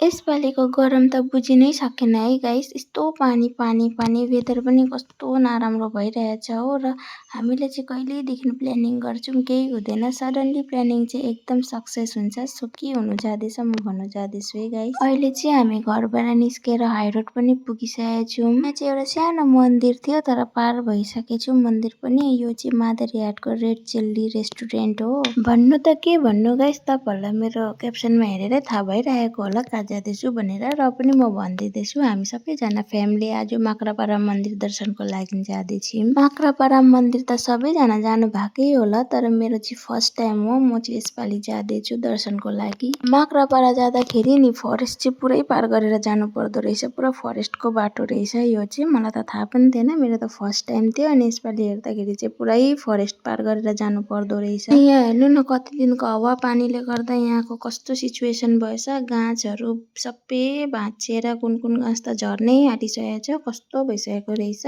यसपालिको गरम त बुझिनै सकेन है गाइस। यस्तो पानी पानी पानी वेदर पनि कस्तो नराम्रो भइरहेछ हो। र हामीले चाहिँ कहिलेदेखि प्लानिङ गर्छौँ केही हुँदैन, सडनली प्लानिङ चाहिँ एकदम सक्सेस हुन्छ। सो के हुनु जाँदैछ म भन्नु जाँदैछु है गाइस। अहिले चाहिँ हामी घरबाट निस्केर हाइरोड पनि पुगिसकेका छौँ। यहाँ चाहिँ एउटा सानो मन्दिर थियो तर पार भइसकेछौँ मन्दिर पनि। यो चाहिँ मादरी हाटको रेड चिल्ली रेस्टुरेन्ट हो। भन्नु त के भन्नु गाइस, तपाईँहरूलाई मेरो क्याप्सनमा हेरेरै थाहा भइरहेको होला कहाँ जाँदैछु भनेर, र पनि म भनिदिँदैछु। हामी सबैजना फ्यामिली आज माक्रापारा मन्दिर दर्शनको लागि जाँदैछौँ। माक्रापारा मन्दिर त सबैजना जानु भएकै होला, तर मेरो चाहिँ फर्स्ट टाइम हो। म चाहिँ यसपालि जाँदैछु दर्शनको लागि। माक्रापारा जाँदाखेरि नि फरेस्ट चाहिँ पुरै पार गरेर जानु पर्दो रहेछ, पुरा फरेस्टको बाटो रहेछ यो चाहिँ। मलाई त थाहा पनि थिएन, मेरो त फर्स्ट टाइम थियो। अनि यसपालि हेर्दाखेरि चाहिँ पुरै फरेस्ट पार गरेर जानु पर्दो रहेछ। यहाँ हेर्नु न कति दिनको हावा पानीले गर्दा यहाँको कस्तो सिचुएसन भएछ। गाछहरू सबै भाँचिएर कुन गाछ त झर्नै आँटिसकेको छ, कस्तो भइसकेको रहेछ।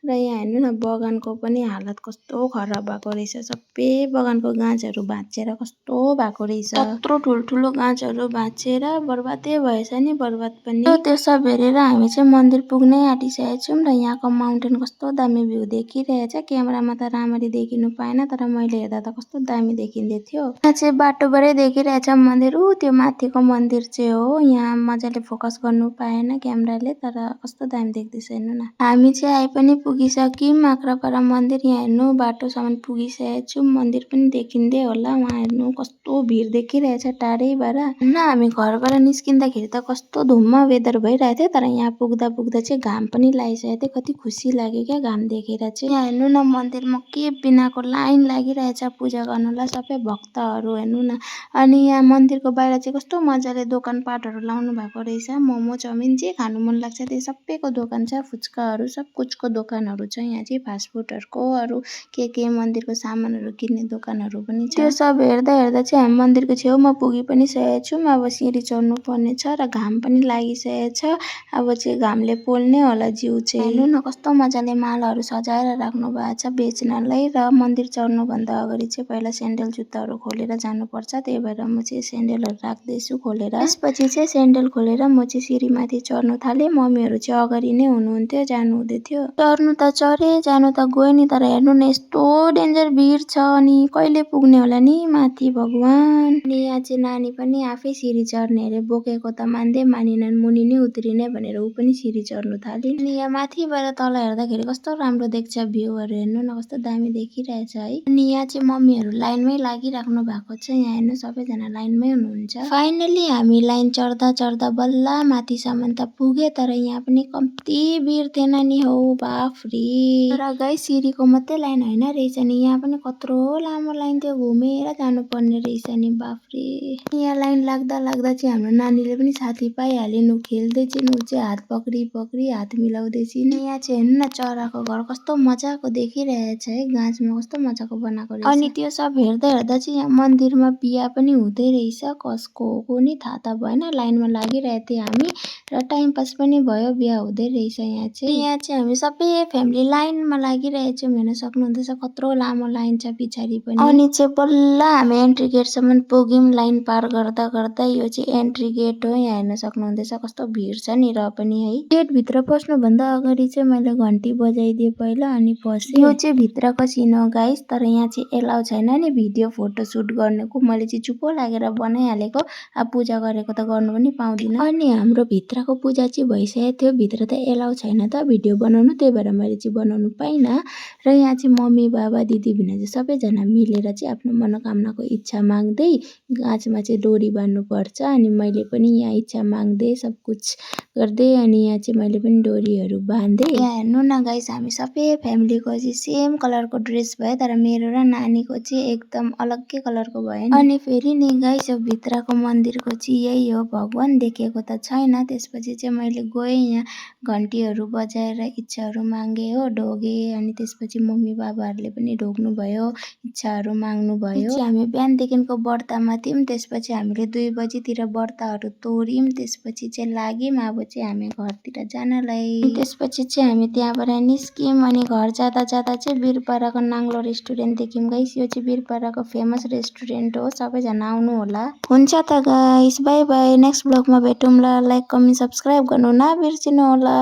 र यहाँ हेर्नु न बगानको पनि हालत कस्तो खराब भएको रहेछ। सबै बगानको गाछहरू भाँचिएर कस्तो भएको रहेछ। यत्रो ठुल्ठुलो गाछहरू भाँचिएर बर्बादै भएछ नि, बर्बाद पनि। त्यो सब हेरेर हामी चाहिँ मन्दिर पुग्नै आँटिसकेका छौँ। र यहाँको माउन्टेन कस्तो दामी भ्यू देखिरहेछ। क्यामेरामा त राम्ररी देखिनु पाएन, तर मैले हेर्दा त कस्तो दामी देखिँदै थियो। यहाँ चाहिँ बाटोबाटै देखिरहेछ मन्दिर। त्यो माथिको मन्दिर चाहिँ हो। यहाँ मजाले फोकस गर्नु पाएन क्यामेराले, तर कस्तो दामी देख्दैछ हेर्नु न। हामी चाहिँ आइ पनि पुगिसक्यौँ माक्रापारा मन्दिर। यहाँ हेर्नु बाटोसम्म पुगिसकेको छौँ, मन्दिर पनि देखिँदै होला। वहाँ हेर्नु कस्तो भिड देखिरहेछ टाढैबाट। न हामी घरबाट निस्किँदाखेरि त कस्तो धुम्म वेदर भइरहेको थियो, तर यहाँ पुग्दा पुग्दा चाहिँ घाम पनि लागिसकेको थियो। कति खुसी लाग्यो क्या घाम देखेर चाहिँ। यहाँ हेर्नु न मन्दिरमा के बिनाको लाइन लागिरहेछ पूजा गर्नलाई सबै भक्तहरू हेर्नु न। अनि यहाँ मन्दिरको बाहिर चाहिँ कस्तो मजाले दोकानपाटहरू लाउनु भएको रहेछ। मोमो चाउमिन जे खानु मन लाग्छ त्यो सबैको दोकान छ। फुच्काहरू सब कुछको दोकानहरू छ यहाँ चाहिँ, फास्टफुडहरूको अरू के मन्दिरको सामानहरू किन्ने दोकानहरू पनि छ। त्यो सब हेर्दा हेर्दा चाहिँ हामी मन्दिरको छेउमा पुगी पनि सकेका छौँ। अब सिँढी चढ्नु पर्ने छ र घाम पनि लागिसकेको छ। अब चाहिँ घामले पोल्ने होला जिउ चाहिँ। हेर्नु न कस्तो मजाले मालाहरू सजाएर राख्नु भएको छ बेच्नलाई। र मन्दिर चढ्नुभन्दा अगाडि चाहिँ पहिला सेन्डल जुत्ताहरू खोलेर जानुपर्छ, त्यही भएर म चाहिँ सेन्डलहरू राख्दैछु खोलेर। त्यसपछि चाहिँ सेन्डल खोलेर म चाहिँ सिँढीमाथि चढ्नु थालेँ। मम्मीहरू चाहिँ अगाडि नै हुनुहुन्थ्यो, जानु हुँदै थियो। चढ्नु त चढे, जानु त गयो नि, तर हेर्नु न यस्तो डेन्जर भिड छ। अनि कहिले पुग्ने होला नि माथि भगवान्। अनि यहाँ चाहिँ नानी पनि आफै सिँढी चढ्ने अरे, बोकेको त मान्दै मानिनन्, मुनि नै उत्रिने भनेर ऊ पनि सिँढी चढ्नु थालिन्। अनि यहाँ माथिबाट तल हेर्दाखेरि कस्तो राम्रो देख्छ भ्यूहरू। हेर्नु न कस्तो दामी देखिरहेछ है। अनि यहाँ चाहिँ मम्मीहरू लाइनमै लागिराख्नु भएको छ। यहाँ हेर्नु सबैजना लाइनमै हुनुहुन्छ। फाइनली हामी लाइन चढ्दा चढ्दा बल्ल माथिसम्म त पुगे, तर यहाँ पनि कम्ती भिड थिएन नि हौ बाफरे। तर गाइस सिँढीको मात्रै लाइन होइन रहेछ नि, यहाँ पनि कत्रो लामो लाइन थियो, घुमेर जानुपर्ने रहेछ नि बाफरे। यहाँ लाइन लाग्दा लाग्दा चाहिँ हाम्रो नानीले पनि साथी पाइहालिन्। ऊ खेल्दै चाहिँ ऊ चाहिँ हात पक्री हात मिलाउँदै छिन्। यहाँ चाहिँ हेर्नु न चराको घर कस्तो मजाको देखिरहेछ है, गाछमा कस्तो मजाको बनाएको रहेछ। अनि त्यो सब हेर्दा हेर्दा चाहिँ यहाँ मन्दिरमा बिहा पनि हुँदै रहेछ। कसको हो कुनी थाहा त भएन, लाइनमा लागिरहेको थियो हामी र टाइम पास पनि भयो, बिहा हुँदै रहेछ यहाँ चाहिँ। यहाँ चाहिँ हामी सबै फ्यामिली लाइनमा लागिरहेछौँ, हेर्न सक्नुहुँदैछ कत्रो लामो लाइन छ पछाडि पनि। अनि चाहिँ बल्ल हामी एन्ट्री गेटसम्म पुग्यौँ लाइन पार गर्दा गर्दा। यो चाहिँ एन्ट्री गेट हो, यहाँ हेर्न सक्नुहुँदैछ कस्तो भिड छ नि र पनि है। गेटभित्र पस्नुभन्दा अगाडि चाहिँ मैले घन्टी बजाइदिएँ पहिला, अनि पसेँ। यो चाहिँ भित्रको सिन हो गाइस, तर यहाँ चाहिँ एलाउ छैन नि भिडियो फोटो सुट गर्नुको। मैले चाहिँ चुप्पो लागेर बनाइहालेको, अब पूजा गरेको त गर्नु पनि पाउँदिनँ। अनि हाम्रो भित्रको पूजा चाहिँ भइसकेको थियो, भित्र त एलाउ छैन त भिडियो बनाउनु, त्यही भएर मैले चाहिँ बनाउनु पाइनँ। र यहाँ चाहिँ मम्मी बाबा दिदी भिनाजु सबैजना मिलेर चाहिँ आफ्नो मनोकामनाको इच्छा माग्दै गाछमा चाहिँ डोरी बान्नुपर्छ। अनि मैले पनि यहाँ इच्छा माग्दै सब कुछ गर्दै, अनि यहाँ चाहिँ मैले पनि डोरीहरू बाँध्दै। यहाँ हेर्नु न गाइस हामी सबै फ्यामिलीको चाहिँ सेम कलरको ड्रेस भयो, तर मेरो र नानीको चाहिँ एकदम अलग्गै कलरको भयो नि। अनि फेरि नि गाइस यो भित्रको मन्दिरको चाहिँ यही हो, भगवान देखेको त छैन, त्यस त्यसपछि चाहिँ मैले गएँ यहाँ घन्टीहरू बजाएर इच्छाहरू मागेँ हो, ढोगेँ। अनि त्यसपछि मम्मी बाबाहरूले पनि ढोग्नुभयो, इच्छाहरू माग्नुभयो। चाहिँ हामी बिहानदेखिको व्रतमा थियौँ। त्यसपछि हामीले 2 बजीतिर व्रतहरू तोड्यौँ। त्यसपछि चाहिँ लाग्यौँ अब चाहिँ हामी घरतिर जानलाई। त्यसपछि चाहिँ हामी त्यहाँबाट निस्क्यौँ। अनि घर जाँदा जाँदा चाहिँ वीरपाडाको नाङ्लो रेस्टुरेन्ट देख्यौँ गाइस। यो चाहिँ वीरपाडाको फेमस रेस्टुरेन्ट हो, सबैजना आउनु होला। हुन्छ त गाइस, बाई बाई। नेक्स्ट ब्लगमा भेटौँला। लाइक कमेन्ट सब्सक्राइब गर्नु नबिर्सिनु होला।